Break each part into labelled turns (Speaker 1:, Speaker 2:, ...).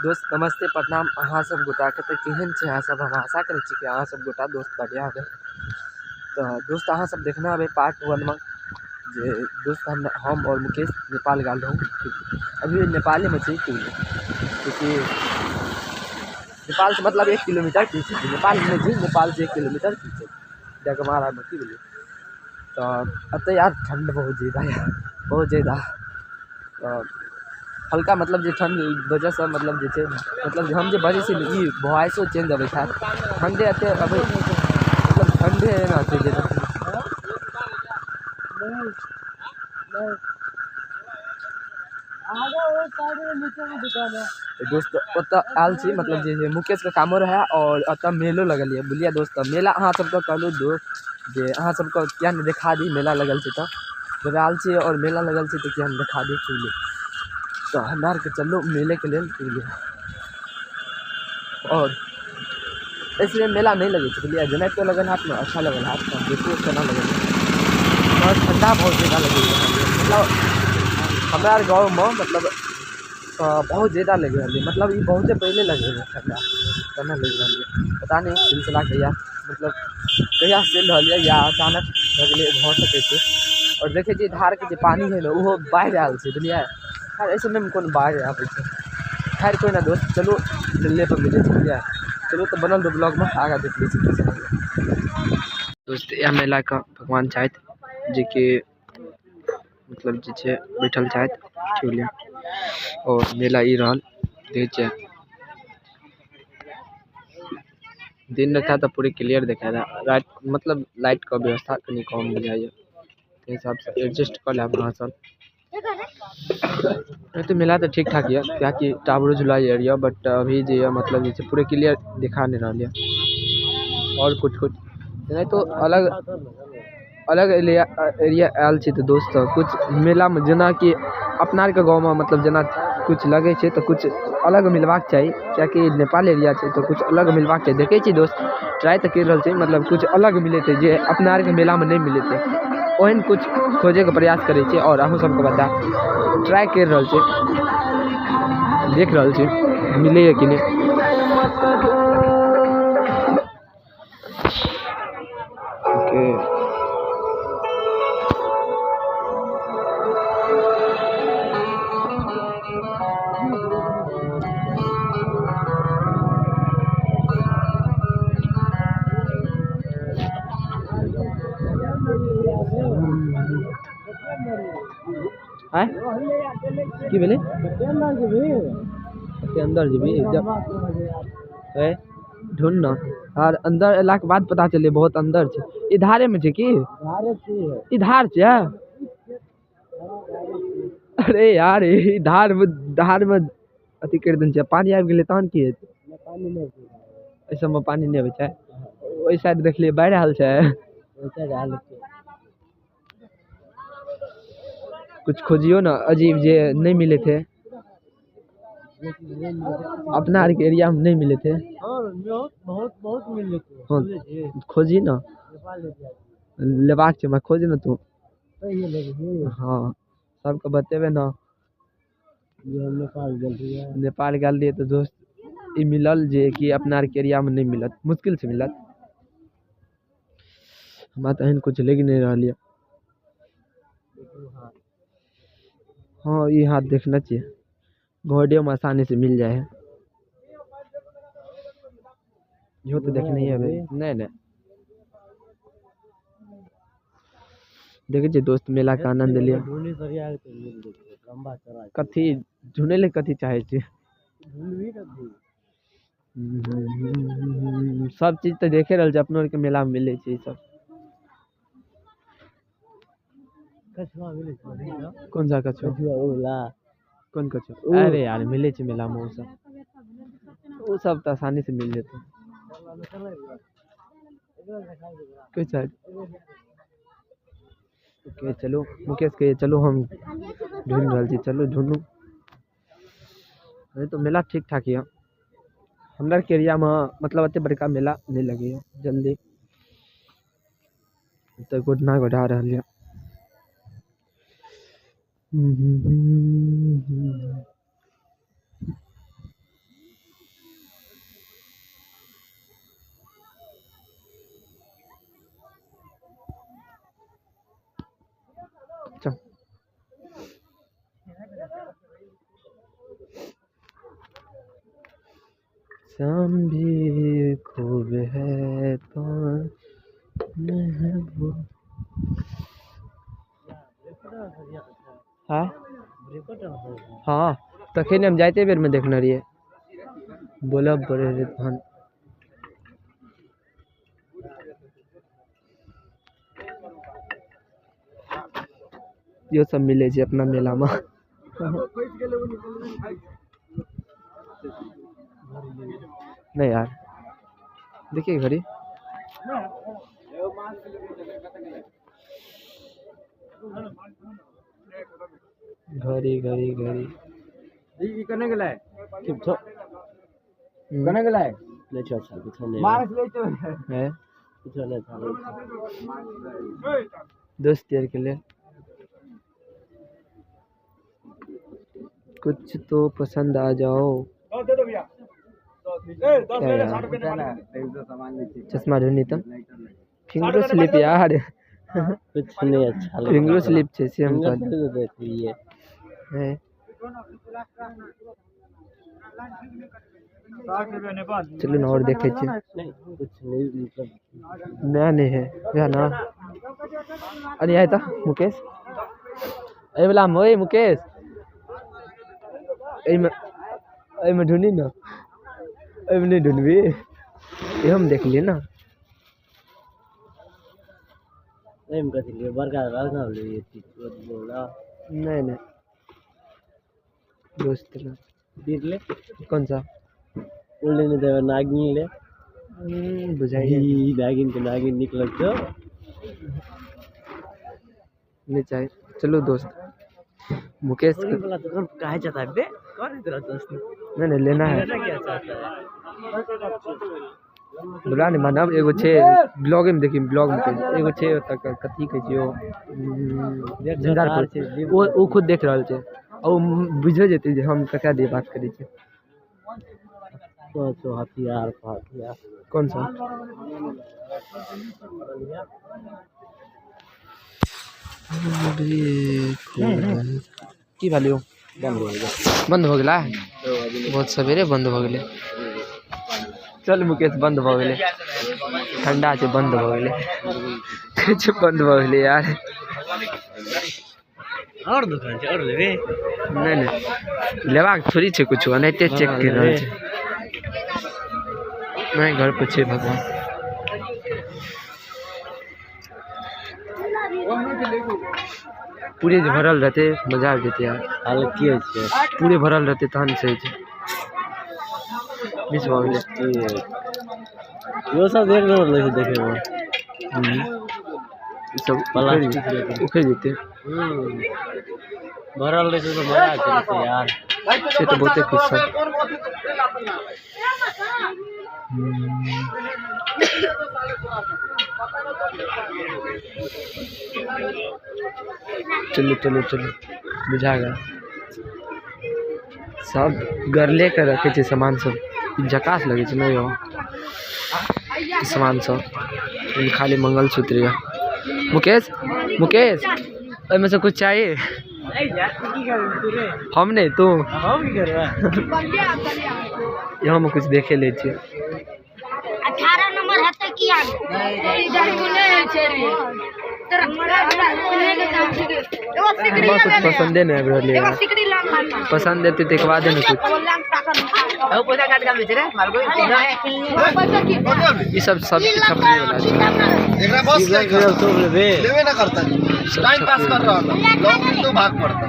Speaker 1: दोस्त नमस्ते प्रणाम अहाँ सब गोटाके। तऽ केहन छै अहाँ सब? हम आशा करै छी कि अहाँ सब गोटा दोस्त बढ़िआँ हेबै। तऽ दोस्त अहाँ सब देखने हेबै पार्ट 1 मे जे दोस्त हम और मुकेश नेपाल गेल रहौं। अभी नेपालेमे छी क्योंकि नेपालसँ मतलब 1 किलोमीटर पीछे छी, नेपालमे नहि छी, नेपालसँ 1 किलोमीटर पीछे डगमारामे की भेलै। तऽ एतऽ यार ठण्ड बहुत ज्यादा यऽ, बहुत ज्यादा। तऽ हल्का मतलब जे ठण्ड वजहसँ मतलब जे छै मतलब हम जे बजै छी ई वॉइसो चेंज अबै छै, ठण्डे एते अबै मतलब ठण्डे एना छै जे दोस्त ओतऽ आयल छी मतलब जे मुकेशके कामो रहए और एतऽ मेलो लगल यऽ बुझलियै दोस्त। मेला अहाँ सबके कहलहुँ दोस्त जे अहाँ सबके किया नहि देखा दी, मेला लगल छै। तऽ जब आयल छी और मेला लगल छै तऽ किया नहि देखा दी बुझलियै। तऽ हमरा आरके चलू मेलेके लेल बुझलियै। और ऐसे मेला नहि लगै छै बुझलियै, जेनाहितो लगल हैत ने अच्छा लगल हैत, तऽ देखियौ केना लगल। और ठण्डा बहुत ज्यादा लगै मतलब हमरा आर गाँवमे मतलब बहुत ज्यादा लागि रहल यऽ, मतलब ई बहुते पहिले लागि रहल ठण्डा केना लागि रहल यऽ पता नहि। सिलसिला कहिया मतलब कहिया चलि रहल यऽ या अचानक लगलै भऽ सकै छै। और देखै छियै धारके जे पानि है ने ओहो बाढ़ि आयल छै बुझलियै। खैर एहि समयमे कोन बाढ़ि आबै छै, खैर कोइ ना दोस्त चलू मेले पर मिलै छै बुझलियै। चलू तऽ बनल रहू ब्लॉगमे, आगाँ देख लै छी दोस्त। इएह मेलाके भगवान छथि जेकि मतलब जे छै बैठल छथि बुझलियै। और मेला ई रहल देखै छियै दिन रहता तऽ पूरे क्लियर देखा रहा, राति मतलब लाइटके व्यवस्था कनि कम बुझाइए, ताहि हिसाबसँ एडजस्ट कऽ लेब अहाँ सब। तऽ मेला तऽ ठीक ठाक यऽ, किएकि टावरो झूला यऽ बट अभी जे यऽ मतलब जे छै पूरे क्लियर दिखा नहि रहल यऽ। और कुछ कुछ नहीं तो अलग अलग एरिया आयल छी तऽ दोस्त कुछ मेलामे जेनाकि अपना आरके गाँवमे मतलब जेना कुछ लगै छै तऽ कुछ अलग मिलबाक चाही, किएकि नेपाल एरिया छै तऽ कुछ अलग मिलबाक चाही। देखै छी दोस्त ट्राइ तऽ करि रहल छी मतलब कुछ अलग मिलेतै जे अपना आरके मेलामे नहि मिलेतै, ओहन कुछ खोजैके प्रयास करै छी और अहूँ सबके बता ट्राइ करि रहल छी, देख रहल छी मिलैए कि नहि। ओके आँय की भेलै? कते अंदर जेबही? जब ढूंढ न आर अंदर एलाके बाद पता चललै बहुत अंदर छै। ई धारे में छै की? ई धार छै? अरे यार ई धार में अथी करि देने छै, पानि आबि गेलै तहन की हेतै? एहि सबमे पानि नहि अबै छै। ओहि साइड देखलियै बाढ़ि आयल छै। कुछ खोजियौ ने अजीब जे नहि मिलै छै, अपना आरके एरियामे नहि मिलै छै।
Speaker 2: बहुत बहुत मिल जेतै।
Speaker 1: हाँ खोजी ने, लेबाक छै हमरा, खोज ने तू। हाँ सबके बतेबै ने।
Speaker 2: नेपाल गेल रहियै।
Speaker 1: नेपाल गेल रहियै तऽ दोस्त ई मिलल जे कि अपना आरके एरियामे नहि मिलत, मुश्किल से मिलत। हमरा तऽ एहन कुछ लागि नहि रहल यऽ। हाँ ई हाथ देखने छियै, घोड़ियोमे आसानी से मिल जाइ है। इहो तऽ देखने हेबै। नहि नहि देखै छियै दोस्त मेलाके आनन्द लिअ। कथी ढूँढै लए कथी चाहै छी? सब चीज तऽ देखे रहल छै, अपनो आरके मेलामे मिलै छै ई सब। कौन सा कछुआ? कोन कछुआ? अरे यार मिलै छै मेलामे ओ सब, ओ सब तऽ आसानी से मिल जेतै। ओके चलू मुकेश के चलू हम ढूँढि रहल छी, चलू ढूँढू। नहीं तो मेला ठीक ठाक यऽ। हमरा आरके एरियामे मतलब एते बड़का मेला नहि लगैए जल्दी। तऽ गोढ़ना गोढ़ा रहल यऽ। मौसम भी खूब है महबूब। हाँ हाँ, तखन हम जाइते बेरमे देखने रहियै, बोलब पड़ै रहै तहन। इहो सब मिलै छै अपना मेलामे। नहीं यार, देखिए घड़ी। घड़ी घड़ी घड़ी
Speaker 2: कने गेलै?
Speaker 1: हम्म,
Speaker 2: कने गेलै? नहीं छो, अच्छा कुछ नहीं
Speaker 1: है
Speaker 2: कुछ नहीं था।
Speaker 1: दोस्त यार के लिए कुछ तो पसंद आ जाओ। क्या यार, चश्मा ढूंढी तो फिंगर स्लिप यार।
Speaker 2: कुछ नहीं अच्छा लगा।
Speaker 1: फिंगर स्लिप छै से हम
Speaker 2: फिंगर
Speaker 1: कहलियै।
Speaker 2: स्लिप देख लिए
Speaker 1: है। चलू ने और देखै छियै।
Speaker 2: नहीं, कुछ नहीं मतलब
Speaker 1: नया नहीं है वएह ना। अरे आय तऽ मुकेश, एहि वला मे ओए मुकेश, एहिमे एहिमे ढूंढी ना, एहिमे नहि ढूंढबी, इहो मे देखलियै ना।
Speaker 2: नहीं हम कथी लिए बड़का बड़का लिए बोला।
Speaker 1: नहीं नहीं दोस्त ना
Speaker 2: दीद ले।
Speaker 1: कौन सा
Speaker 2: उड़ लेने देवे नागिन ले।
Speaker 1: बुझाइए।
Speaker 2: ई नागिन के नागिन निकल छो।
Speaker 1: नहीं चाहिए। चलो दोस्त मुकेश
Speaker 2: थोड़ी वाला दुकान काहे जाता है बे? कौन है तेरा दोस्त?
Speaker 1: नहीं नहीं लेना है।
Speaker 2: लेना क्या चाहता है?
Speaker 1: बोला नहीं मानब। एगो छे ब्लॉग में देखी, ब्लॉग में एगो छे ओतऽ के कथी कहै छै ओ, झंझारपुर, ओ खुद देख रहल छै आ ओ बुझियो जेतै जे हम ककरा दिए बात करै छियै।
Speaker 2: तो हथियार हथियार
Speaker 1: कौन सा? की भेल यौ? बंद हो गेलै? बहुत सवेरे बंद हो गेलै। चल मुकेश, बंद भऽ गेलै, ठंडा छै, बंद भऽ गेलै, किछु बंद भऽ गेलै यार।
Speaker 2: और दुकान छै और लेबे?
Speaker 1: नहीं नहीं लेबाक थोड़ी छै कुछो, एनाहिते चेक कर रहल छै। नहीं घर पर छै भगवान। पूरे जे भरल रहते मजा आबि जेतै यार।
Speaker 2: हाल की होइ छै?
Speaker 1: पूरे भरल रहते तहन सही छै। मिस भऽ गेलै।
Speaker 2: इहो सब एक नंबर लगै छै देखै मे।
Speaker 1: ई सब
Speaker 2: प्लास्टिक
Speaker 1: उखड़ि जेतै।
Speaker 2: भरल रहै छै तऽ मजा आबि जेतै यार।
Speaker 1: से तऽ बहुते कुछ सब। चलू चलू चलू, बुझा गया। सब गरले के रखै छै सामान सब, झकास लगै छै ने यौ सामान सब। खाली मंगलसूत्र यऽ। मुकेश मुकेश ओहिमे से कुछ चाहिए? हम नहीं, तू।
Speaker 2: हम की करबै?
Speaker 1: यहाँ में कुछ देखे ले छियै।
Speaker 3: 18 नंबर हेतै किया?
Speaker 1: हमरा कुछ पसंदे नहीं आबि रहल यऽ। पसंद एतै तकर बादे ने कुछ। ई सब सब छपरी वाला छै।
Speaker 4: एकरा बस
Speaker 2: लेबे
Speaker 4: लेबे ना करता, टाइम पास कर रहल है, लॉन्ग में तो भाग पड़ता।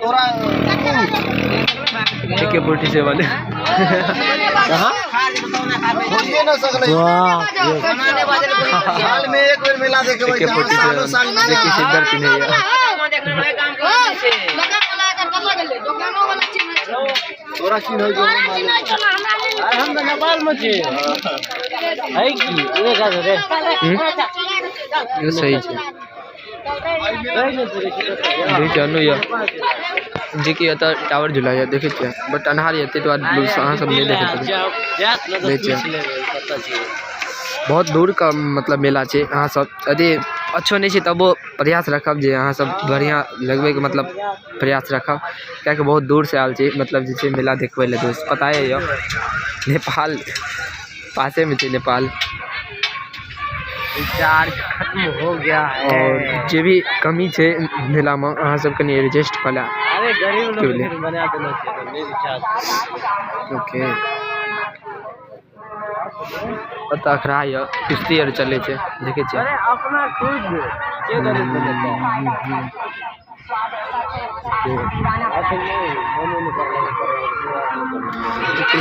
Speaker 4: तोरा
Speaker 1: AK-47 वाले।
Speaker 4: कहां होइए ना सकलै। साल में एक बेर मेला देखे
Speaker 1: AK-47
Speaker 4: सालों साल मेला।
Speaker 1: देखी सिद्धर पिन्हैया।
Speaker 4: तोरा चिन्है छौ?
Speaker 2: अरे हम तऽ नेपाल में छी। है की उहे काज रे?
Speaker 1: यो सही छै। देखै अनु यऽ जे कि एतऽ टावर झूला यऽ, देखै छियै, बट अन्हार यऽ, ताहि दुआरे अहाँ सब नहि देखैत हेबै। नहि छै। बहुत दूर का मतलब मेला छै। अहाँ सब यदि अच्छो नहीं छै तबो प्रयास रखब जे अहाँ सब बढ़िया लगबैके मतलब प्रयास रखब, कियाकि बहुत दूर से आयल छी मतलब जे छै मेला देखबै लए दोस्त। पता है नेपाल पासे में छै नेपाल।
Speaker 2: चार्ज खत्म हो गया है।
Speaker 1: और जे भी कमी छै मेला में अहाँ सब कनी एडजस्ट कऽ लेब।
Speaker 2: अरे गरीब लोग बना देना चाहिए रिचार्ज।
Speaker 1: ओके पता अखरा यऽ कुश्ती आर चलै छै देखै छियै।
Speaker 2: अरे अपना खुद के गरीब बनेतै।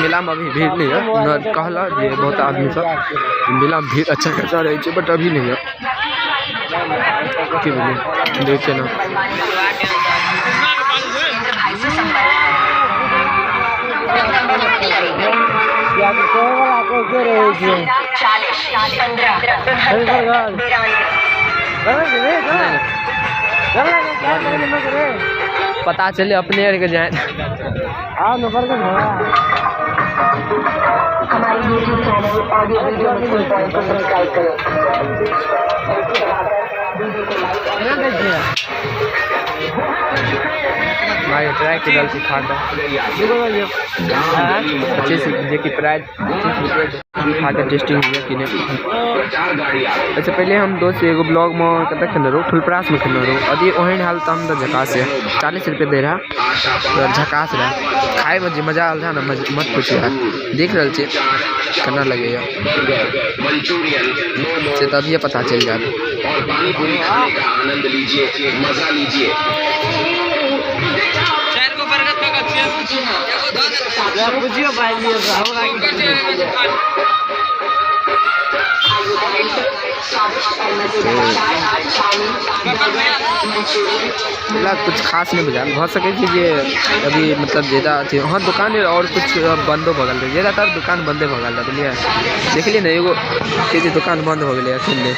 Speaker 1: मेला में अभी भीड़ नहीं है, कहला जे बहुत आदमी सब मेला में भीड़ अच्छा खासा रहे छै, बट अभी नहीं है। की बोलिए देखिए ना। पता चले अपने आर के जाए।
Speaker 5: हमारे YouTube channel audio video mixing point को सब्सक्राइब करें।
Speaker 1: भाई ट्राई के दल खा के 25 जे कि प्राइस 25 रुपये खा के टेस्टिंग हुआ कि नहीं। अच्छा पहले हम दोस्त एगो ब्लॉग में कतऽ खेने रहूँ, फुलपरास में खेने रहूँ। अभी ओहन हाल तऽ हम तऽ झकास है, 40 रुपये दे रहा और झकास रहा। खाए में जे मजा आयल रहा ना, मत पूछिए यार। देख रहल छी केना लगैया से तऽ अभिये पता चलि जायत।
Speaker 6: और पानी पूरी खाने का आनंद लीजिए, मजा लीजिए।
Speaker 1: कुछ खास नहीं बुझायल, भऽ सकै छै जे अभी मतलब ज़्यादा अथी। हाँ दुकान और कुछ बंदो भऽ गेल रहै, ज़्यादातर दुकान बंदे भऽ गेल रहै बुझलियै। देखलियै ने एगो के जे दुकान बंद भऽ गेलै अखन नहि।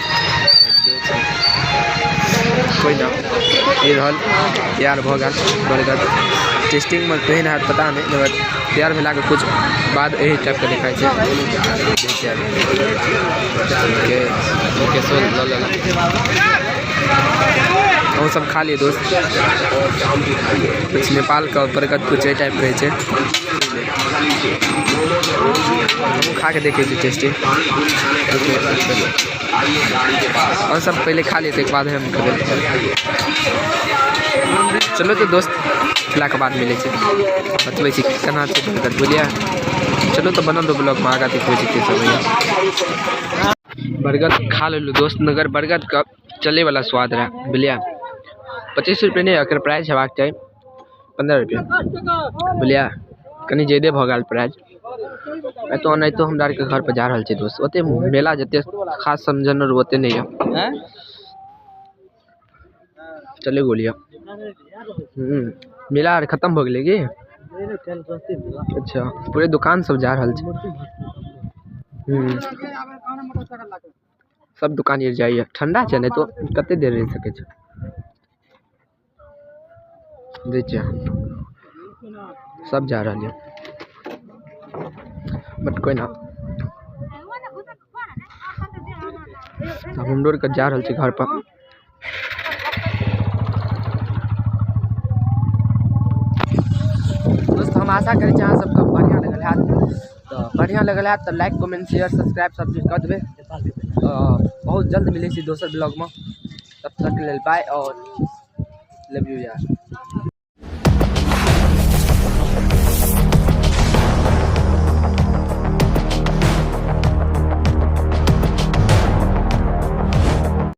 Speaker 1: कोइ ना ई रहल तैयार भऽ गेल बर्गर। टेस्टिंगमे केहन हैत पता नहि, मगर तैयार भेलाके कुछ बाद एही टाइपके देखाइ छै। ओके ओके सो लऽ लेलक। अहूँ सब खा लिअ दोस्त। कुछ नेपालके बर्गर कुछ एहि टाइपके होइ छै। हमहूँ खा के देखै छी टेस्टी। और सब पहले खा लेते के बाद हम खेबै। चलो तो दोस्त खेला के बाद मिलै छै, बतबै छी केना छै बर्गर बुझलियै। चलो तो बनल रहो ब्लॉग में, आगाँ देखबै छी की सब होइए। बर्गर खा लेलहुँ दोस्त, मगर बर्गरके चलैवला स्वाद रहै बुझलियै। 25 रुपये नहि, एकर प्राइस हेबाक चाही 15 रुपये बुझलियै। कनि ज्यादे भऽ गेल प्राइस। एतऽ ओनाहितो हमरा आरके घर पर जा रहल छै दोस्त। ओते मेला जते खास समझन ओते नहीं है। चले गोलिया मेला आर खत्म भऽ गेलै की? अच्छा पूरे दुकान सब जा रहल छै। सब दुकान ये जाइए। ठंडा छै नहीं तो कते देर रहि सकै छै। देखिए सब जा रहल है, बट कोई ना। हम हमरो आरके जा रहल छी घर पर। दोस्त हम आशा करै छी अहाँ सबके बढ़िआँ लगल हैत। तऽ बढ़िआँ लगल हैत तऽ लाइक कमेंट शेयर सब्सक्राइब सब चीज कऽ देबै। बहुत जल्द मिलै छी दोसर ब्लॉगमे, तब तक लेल बाय और लव you यार।